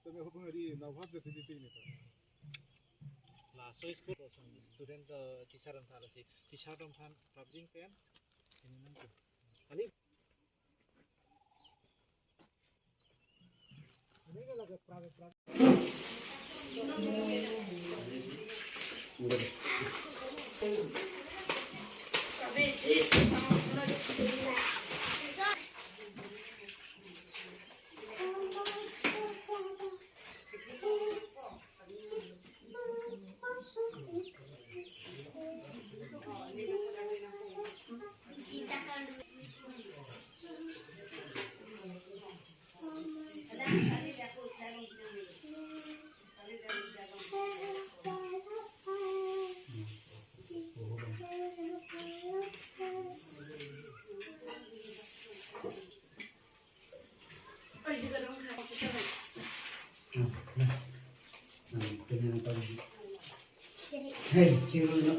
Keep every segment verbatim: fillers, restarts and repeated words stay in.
Tame hubung hari na WhatsApp di di ni ta. Laso school student, eh, teacher an tha lasi teacher atum aphan public pen ini nang tu. Kali. Ini kan lagi private, private. Hey, chiru no.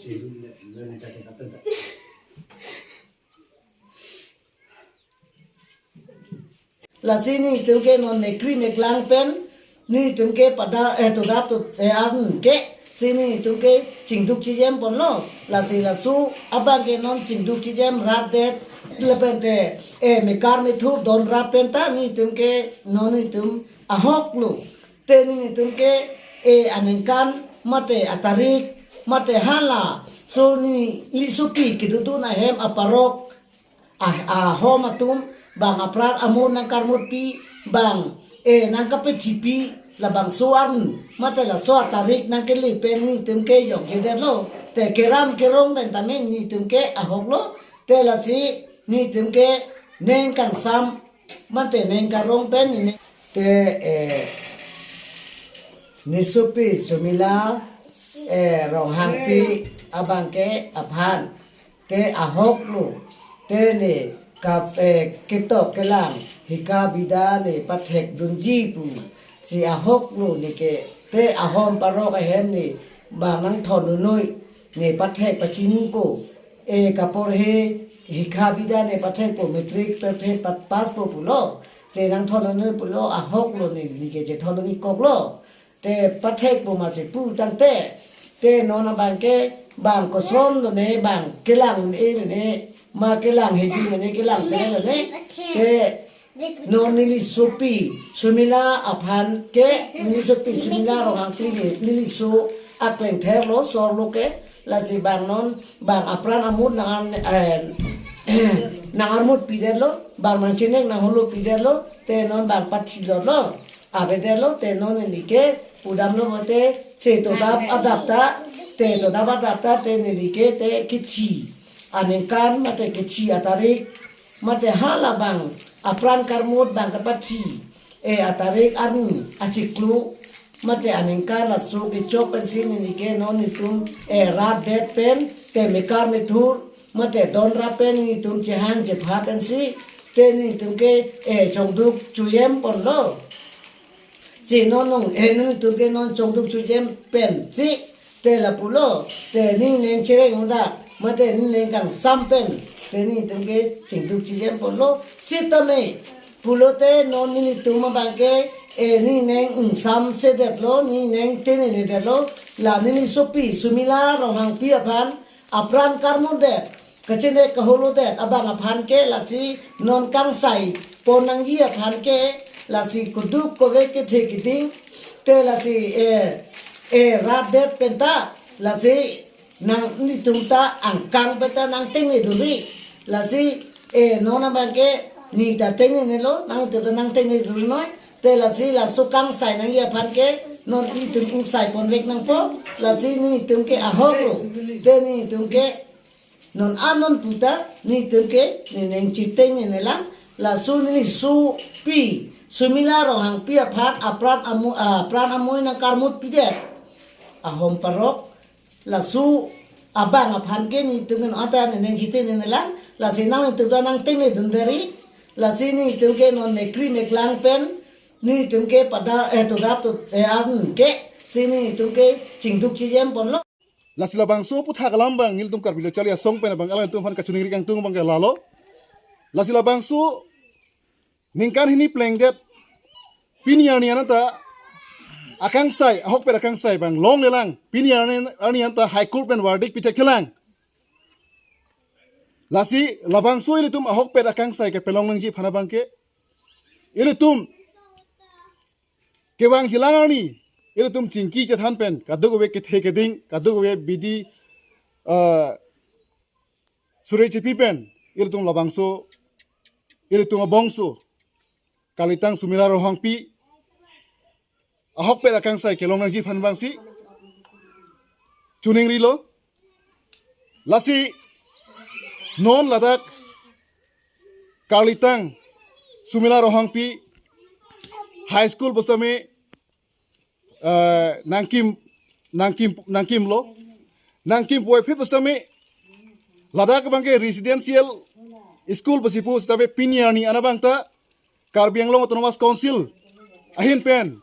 Chiru le, le, le, le, le, le. Lasi nelitum ke non mekri meklang pen, nelitum ke pada, eh, todap to, eh, an ke, si nelitum ke chingduk chijem ponlo. Lasi laso abang ke non chingduk chijem rat det, lapen te, eh, mekar methur don rap pen ta nelitum ke non nelitum ahok lo. Te nelitum ke, eh, aningkan mate atarik mate halaso neli sopi kedodun ahem aparok, ah, ahom atum, bang apran amur nangkarmutpi, bang, eh, nangkapethipi, labangso arni mate laso atarik nangkele pen nelitum ke jokje detlo. Te keram kerong pen tame nelitum ke ahok lo. Te lasi nelitum ke neng kangsam mate neng karong pen neli. Te, eh, neli sopi Sumila, eh, Ronghangpi abang ke aphan te ahok lo. Te neli kap, eh, ketok kelang hika bida neli pathek dunji pu si ahok lo neli ke. Te ahom parok ahem neli bang nangthon nunoi neli pathek pachinipo. Eh, kaporhe hika bida neli pathekpo, matric pathek pa-, pass po pulo. Si nangthon nunoi pulo, ahok lo neli, neli ke chethon nunoi kok lo. Te pathekpo masi pu tangte, te non abang ke bang koson lo ne, bang kelang un-e lo ne, ma kelang heji lo ne, kelang sene lo ne. Te non neli sopi Sumila aphan ke, neli sopi Sumila Ronghangpi ne, neli so akleng ther lo, sor lo ke, lasi bang non, bang apran amur nang, eh, nang armut pidet lo, bang nangchinek nang holo pidet lo, te non bang pathi lo lo. Avedet lo, te non neli ke pudam lo bote, se todap adap ta, te todap adap ta, te neli ke te kithi aningkan mate kithi atarik mate halabang apran karmut bang kapathi, eh, atarik arni achiklo mate aningkan laso kechok pensi neli ke non nelitum, eh, rat det pen te mekar methur mate don rap pen nelitum chehang chepha pensi te nelitum ke, eh, chongduk chujem ponlo. Si non nong, eh, nelitum ke non chongduk chujem pensi te lapulo, te neli neng chereng uda mate neli neng kangsam pen te nelitum ke chingduk chijem ponlo. Sitame pulote non nelitum abang ke, eh, neli neng ingsamse detlo, neli neng tengne detlo, la neli sopi Sumila Ronghangpi aphan apran karmut det, kachinek kaholo det abang aphan ke, lasi non kangsai pon nangji aphan ke, lasi kuduk kove kethe keding te lasi, eh, eh, rat det pen ta, lasi nang nelitum ta angkang pen ta nangtengne dunri, lasi, eh, non abang ke neli ta tengnene lo, nangtum ta nangtengne dunri noi. Te lasi laso kangsai nangji aphan ke non nelitum ingsai ponvek nangpo, lasi nelitum ke ahok lo. Te nelitum ke non anon puta nelitum ke neli neng chitengnene lang, laso neli sopi Sumila Ronghangpi aphan apran amu-, apran amoi nangkarmut pidet ahom parok, laso abang aphan ke nelitum ke non anta neli neng chitengnene lang, lasi nangtum ta nangtengne dunderi, lasi nelitum ke non mekri meklang pen nelitum ke pada, eh, todap to, eh, an ke, si nelitum ke chingduk chijem ponlo. Lasi labangso aputhak alam abang nelitum Karbi Lo Charli Asong pen abang alangtum aphan kachiningri kangtung abang ke lalo. Lasi labangso ningkan hini plengdet pini arni anta akangsai, ahokpet akangsai abang longlelang. Pini arni, arni anta High Court pen verdict pithekthe lang. Lasi labangso ilitum ahokpet akangsai kepelong nangji aphan abangke, ilitum kevangjilang arni, ilitum chingki chethan pen, kadokave kethe keding, kadokave bidi, eh, suri chipi pen, ilitum labangso, ilitum abongso, Karlitang Sumila Ronghangpi ahokpet akangsai kelong nangji aphan abangsi choningrilo. Lasi non ladak Karlitang Sumila Ronghangpi High School pusitame, eh, nangkim, nangkim, nangkimlo. Nangkim puvoiphit pusitame ladak abangke residential school pusi pu sitame pini arni an abangta Karbi Anglong Autonomous Council ahin pen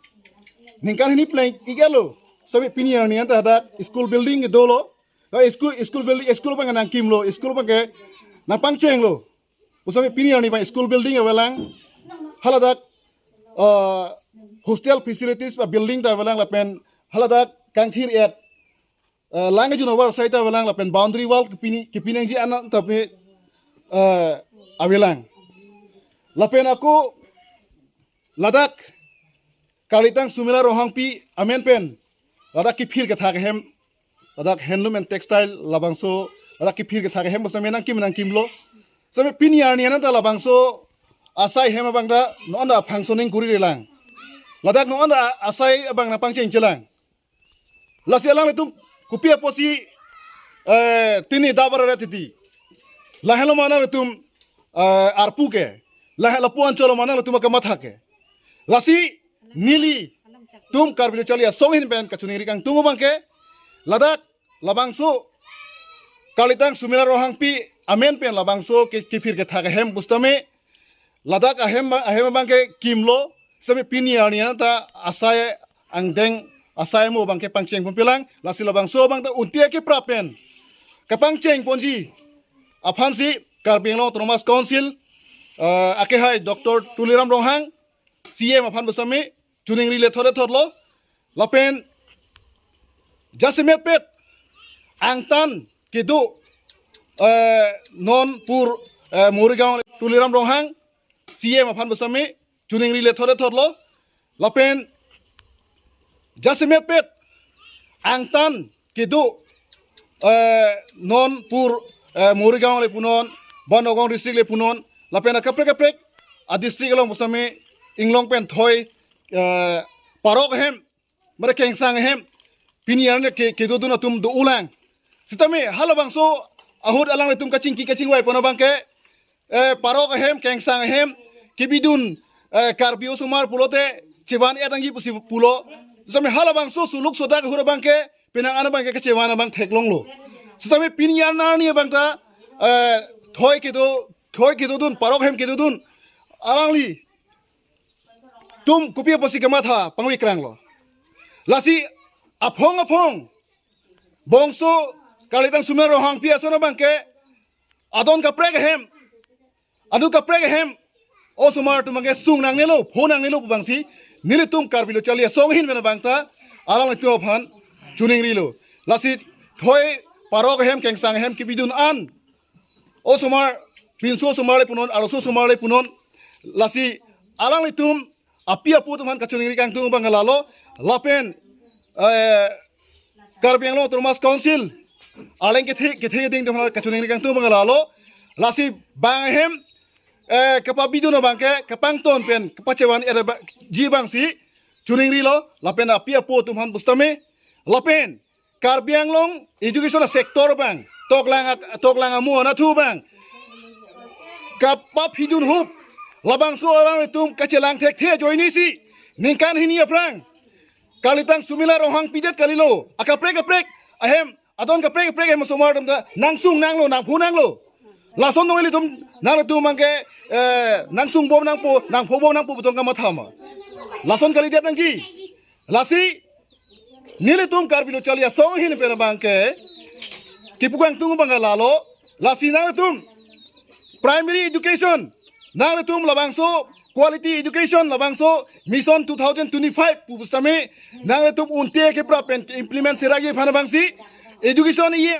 ningkan hini pleng ik-etlo. Sitame pini arni anta hadak school building dolo. School, school building, school abangke nangkimlo, school abangke nangpangchenglo. Pusitame pini arni abang school building avelang, haladak, eh, hostel facilities abuilding ta avelang lapen haladak kangthir-et, eh, lang kejun avar asai ta avelang lapen boundary wall kepi, kepi nangji an anta pi, eh, avelang. Lapen ako ladak Karlitang Sumila Ronghangpi amen pen ladak kephir kethak ahem, ladak handloom and textile labangso, ladak kephir kethak ahem pusitame nangkim nangkimlo. Sitame pini arni an anta labangso asai ahem abangta non anta functioning kurirelang. Ladak non anta asai abang nangpangchengchelang. Lasi alanglitum kopi apotsi, eh, tini dabar aret titi. Lahenlo ma nanglitum, eh, arpu ke. Lahen lapu anchotlo ma nanglitum akamatha ke. Lasi nelitum Karbi Lo Charli Asong ahin pen kachiningri kangtung abangke, ladak labangso Karlitang Sumila Ronghangpi amen pen labangso ke, kephir kethak ahem pusitame ladak ahem, ahem abangke kimlo, sitame pini arni anta asai angdeng, asai amo abangke pangcheng ponpelang, lasi labangso abangta unti akeprap pen kapangcheng ponji aphansi Karbi Anglong Autonomous Council, eh, akehai Doctor Tuliram Ronghang, C M aphan pusitame choningri lethot lethotlo. Lapen jasemet pet angtan kedo, eh, non pur, eh, Morigaon Tuliram Ronghang, C M aphan pusitame choningri lethot lethotlo. Lapen jasemet pet angtan kedo, eh, non pur, eh, Morigaon le punon, ba Nagaon district le punon, lapen akaprek kaprek adistrict along pusitame inglong pen thoi, eh, parok ahem, mane kengsang ahem, pini arni ke, kedodun atum do-ulang. Sitame halabangso ahut alanglitum kachingki kachingvai pon abangke, eh, parok ahem, kengsang ahem kebidun, eh, Karbi osomar pulote chevan-et nangji pusi pulo. Sitame halabangso suluk sodak ahut abangke penang an abangke kachevan abang theklonglo. Sitame pini arni abangta, eh, thoi kedo, thoi kedodun, parok ahem kedodun alanglitum kopi apotsi kamatha pangvikranglo. Lasi aphong aphong bongso Karlitang Sumila Ronghangpi ason abangke adon kaprek ahem, anu kaprek ahem osomar atum abangke sung nangnelo, pho nangnelo pu abangsi nelitum Karbi Lo Charli Asong ahin pen abangta alanglitum aphan choningrilo. Lasi thoi parok ahem kengsang ahem kebidun an osomar, pinso osomar le punon, arloso osomar le punon, lasi alanglitum api apo atum aphan kachiningri kangtung abang lalo, lapen, eh, Karbi Anglong Autonomous Council arleng kethe kethe ding atum aphan kachiningri kangtung abang lalo, lasi bang ahem, eh, kapabidun abangke kapangton pen kapachevan-et abang, ji abangsi choningrilo, lapen api apo atum aphan pusitame, lapen Karbi Anglong education sector abang, toklang ak-, toklang amo anatthu abang kapaphidun hup, labangso alanglitum kachelang thekthe ajoinesi ningkan hini aphrang Karlitang Sumila Ronghangpi det kalilo, akaprek kaprek ahem, adon kaprek kaprek ahem osomar atum ta nangsung nanglo, nangpho nanglo. Lason dong ilitum, nanglitum abangke, eh, nangsung bom nangpo, nangpho bom nangpo pu tong kamatha ma? Lason kalidet nangji. Lasi nelitum Karbi Lo Charli Asong ahin pen abangke kipu kangtung abang lalo, lasi nanglitum primary education, nanglitum labangso quality education labangso Mission two thousand twenty-five pu pusitame nanglitum unte keprap pen implement sera-i aphan abangsi education E M